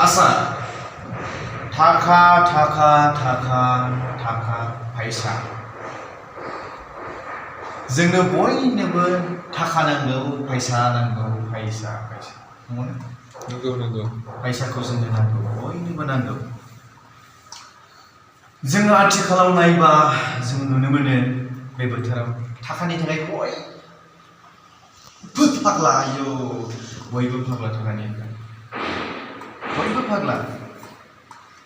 आसा थाखा थाखा थाखा थाखा फैसा जोंनो बयनोबो थाखा नांगौ फैसा नांगौ फैसा फैसा नंगौ नंगौ फैसाखौ जोंनो नांगौ बयनोबो नांगौ जोङो आथिखालाव नायबा जों नुनो मोनो बे बोथोराव थाखानि थाखाय बयबो फाग्ला आयौ बयबो फाग्ला थाखानि बयबो फाग्ला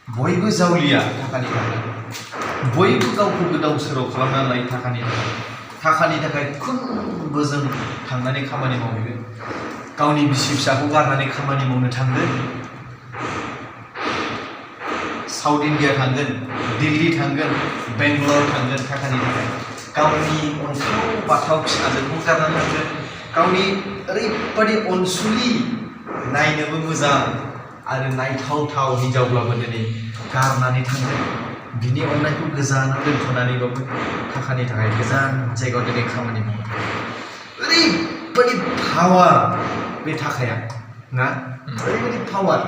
बयबो जावलिया थाखानि थाखाय बयबो गावखौ गोदाव सोराव खालामना लायो थाखानि थाखाय खुनबो जों थांनानै खामानि मावहैगोन गावनि बिसि फिसाखौ गारनानै खामानि मावनो थांगोन साउथ इन्डिया थांगोन दिल्ली थांगोन बेंगलर थांगोन थाखानि थाखाय गावनि अनथाव बाथाव फिसाजोखौ गारनानै थांगोन गावनि ओरैबादि अनसुलि नायनोबो मोजां आरो नायथावथाव हिनजावब्लाबो दिनै गारनानै थांगोन बिनि अननायखौ गोजानाव दोनथ'नानैबाबो थाखानि थाखाय गोजान जायगायाव दिनै खामानि मावो ओरैबादि पावार बे थाखाया ना ओरैबादि पावार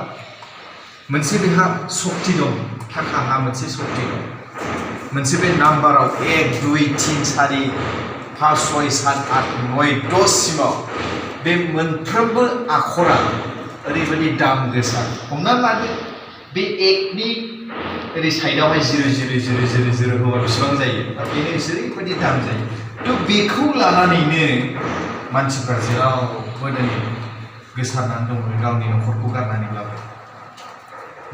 मोनसे बेहा सक्ति दं थाखाहा मोनसे सक्ति दं मोनसे बे नाम्बाराव 1 2 3 4 5 6 7 8 9 10 सिमाव बे मोनफ्रोमबो आखरा ओरैबादि दाम गोसा हमना लादो बे 1 नि ओरै साइडआवहाय 0 0 0 0 0 होबा बेसेबां जायो बेनो ओरैबादि दाम जायो थ' बेखौ लानानैनो मानसिफ्रा जेरावबो दिनै गोसारनानै दङ गावनि न'खरखौ गारनानैब्लाबो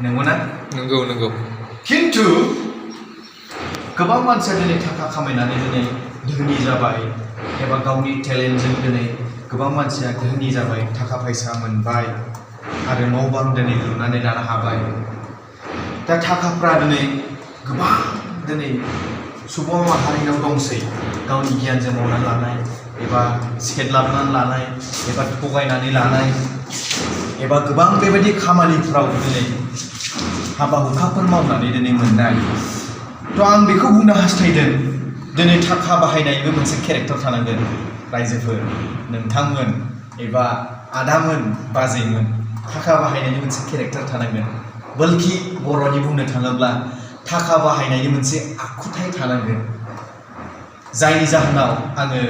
नंगौना नंगौ नंगौ खिन्थु गोबां मानसिया दिनै थाखा खामायनानै दिनै धोनि जाबाय एबा गावनि टेलेन्टजों दिनै गोबां मानसिया धोनि जाबाय थाखा फैसा मोनबाय आरो न' बां दिनै लुनानै लानो हाबाय दा थाखाफ्रा दिनै गोबां दिनै सुबुं माहारिनाव दंसै गावनि गियानजों मावनानै लानाय एबा सेदलाबनानै लानाय एबा थगायनानै लानाय एबा गोबां बेबायदि खामानिफ्राव दिनै हाबा हुखाफोर मावनानै दिनै मोननाय थ' आं बेखौ बुंनो हास्थायदों दिनै थाखा बाहायनायनिबो मोनसे केरेक्टार थानांगोन रायजोफोर नोंथांमोन एबा आदामोन बाजैमोन थाखा बाहायनायनि मोनसे केरेक्टार थानांगोन बल्कि बर'नि बुंनो थाङोब्ला थाखा बाहायनायनि मोनसे आखुथाय थानांगोन जायनि जाहोनाव आङो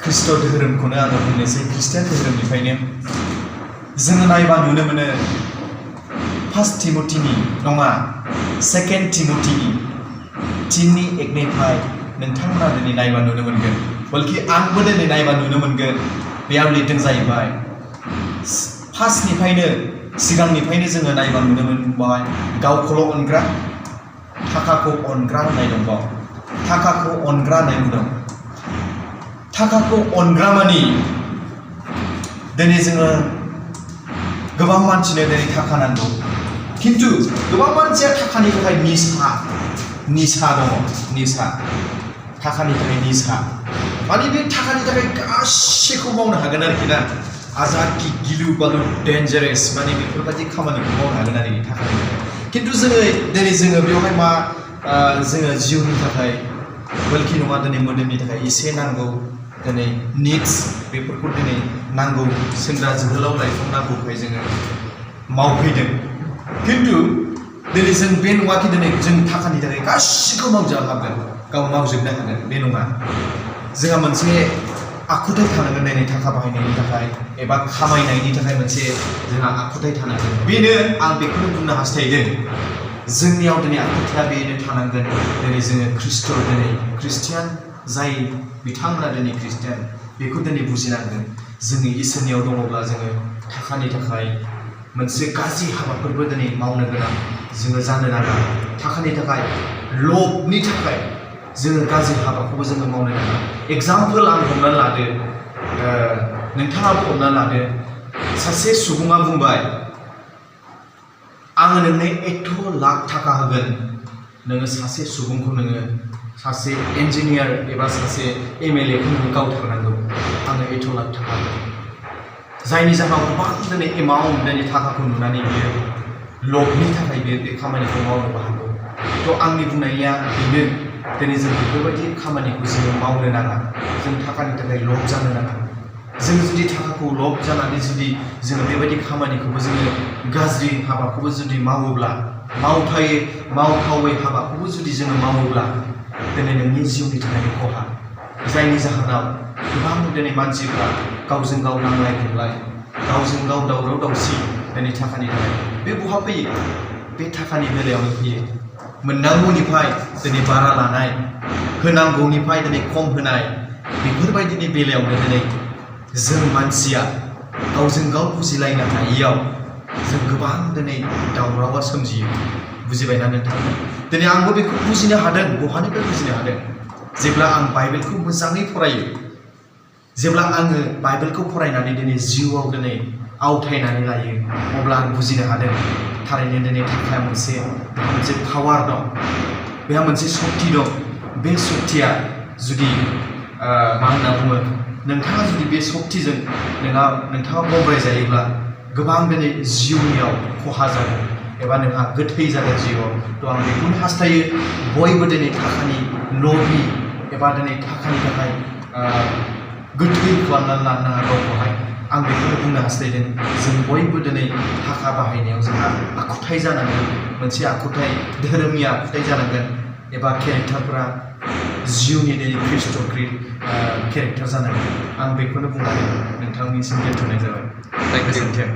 ख्रिस्ट' धोरोमखौनो आङो बुंनोसै ख्रिस्टियान धोरोमनिफ्रायनो जोङो नायबा नुनो मोनो 1 टिम'थिनि नङा 2 टिम'थिनि 3नि 1निफ्राय नोंथांमोना दिनै नायबा नुनो मोनगोन बल्कि आंबो दिनै नायबा नुनो मोनगोन बेयाव लिरदों जाहैबाय फार्स्टनिफ्रायनो सिगांनिफ्रायनो जोङो नायबा नुनो मोनबाय गावखौल' अनग्रा थाखाखौ अनग्रा होननाय दंबाव थाखाखौ अनग्रा होननाय बुंदों थाखाखौ अनग्रा मानि दिनै जोङो गोबां मानसिनो दिनै थाखा नांगौ खिन्थु गोबां मानसिया थाखानि थाखाय निसा दङ निसा थाखानि थाखाय निसा माने बे थाखानि थाखाय गासैखौ मावनो हागोन आरोखि ना आजाद गिलु बालु डेन्जारेस माने बेफोरबायदि खामानिखौ मावनो हागोन आरोखि थाखानि थाखाय खिन्थु दिनै जोङो बेवहाय मा जोङो जिउनि थाखाय बल्कि नङा दिनै मोदोमनि थाखाय एसे नांगौ दिनै निड्स बेफोरखौ दिनै नांगौ सेंग्रा जोहोलाव लाइफआव नांगौखाय जोङो मावफैदों खिन्थु दिनै जों बे नङाखि दिनै जों थाखानि थाखाय गासिखौ मावजोबनो हागोन गाव मावजोबनो हागोन बे नङा जोंहा मोनसे आखुथाय थानांगोन दिनै थाखा बाहायनायनि थाखाय एबा खामायनायनि थाखाय मोनसे जोंहा आखुथाय थानांगोन बेनो आं बेखौनो बुंनो हास्थायदों जोंनियाव दिनै आखुथाया बेनो थानांगोन दिनै जोङो ख्रिस्टियान जाय बिथांमोना दिनै ख्रिस्टियान बेखौ दिनै बुजिनांगोन जोंनि इसोरनियाव दङब्ला जोङो थाखानि थाखाय मोनसे गाज्रि हाबाफोरबो दिनै मावनो गोनां जोङो जानो नाङा थाखानि थाखाय लबनि थाखाय जोङो गाज्रि हाबाखौबो जोङो मावनो नाङा एग्जाम्पोल आं हमनानै लादो नोंथाङाबो हमनानै लादो सासे सुबुङा बुंबाय आङो नोंनो 1 लाख थाखा होगोन नोङो सासे सुबुंखौ नोङो सासे इन्जिनियार एबा सासे MLA खौ नोङो गावथारनांगौ आङो 1 लाख थाखा होगोन जायनि जाहोनाव गोबां दिनै एमाउन्ट दिनै थाखाखौ नुनानै बियो लबनि थाखाय बे खामानिखौ मावनोबो हागौ थ' आंनि बुंनाया बेनो दिनै जों बेफोरबायदि खामानिखौ जोङो मावनो नाङा जों थाखानि थाखाय लब जानो नाङा जोङो जुदि थाखाखौ लब जानानै जुदि जोङो बेबायदि खामानिखौबो जोङो गाज्रि हाबाखौबो जुदि मावोब्ला मावथावै हाबाखौबो जुदि जोङो मावोब्ला दिनै नोंनि जिउनि थाखाय खहा जायनि जाहोनाव गोबां दिनै मानसिफ्रा गावजों गाव नांलाय खमलाय गावजों गाव दावराव दावसि दिनै थाखानि थाखाय बे बहा फैयो बे थाखानि बेलायावनो फैयो मोननांगौनिफ्राय दिनै बारा लानाय होनांगौनिफ्राय दिनै खम होनाय बेफोरबायदिनि बेलायावनो दिनै जों मानसिया गावजों गाव बुजिलायनो हायियाव जों गोबां दिनै दावरावा सोमजियो बुजिबायना नोंथां दिनै आंबो बेखौ बुजिनो हादों बहानिफ्राय बुजिनो हादों जेब्ला आं बाइबेलखौ मोजाङै फरायो जेब्ला आङो बाइबेलखौ फरायनानै दिनै जिउआव दिनै आवथायनानै लायो अब्ला आं बुजिनो हादों थारैनो दिनै थाखाया मोनसे पावार दं बेहा मोनसे सक्ति दं बे सक्तिया जुदि मा होनना बुङो नोंथाङा जुदि बे सक्तिजों नोंथाङा बब्रायजायोब्ला गोबां दिनै जिउनियाव खहा जागोन एबा नोंहा गोथै जागोन जिउआव थ' आं बेखौनो हास्थायो बयबो दिनै थाखानि लबि एबा दिनै थाखानि थाखाय गोथै खालामनानै लानो नाङा गावखौहाय आं बेखौनो बुंनो हास्थायदों जों बयबो दिनै थाखा बाहायनायाव जोंहा आखुथाय जानांगोन मोनसे आखुथाय धोरोमनि आखुथाय जानांगोन एबा केरेक्टारफोरा जिउनि दिनै ख्रिस्ट'क्रिट केरेक्टार जानांगोन आं बेखौनो बुंनानै नोंथांनिसिम दोनथ'नाय जाबाय गोजोन्थों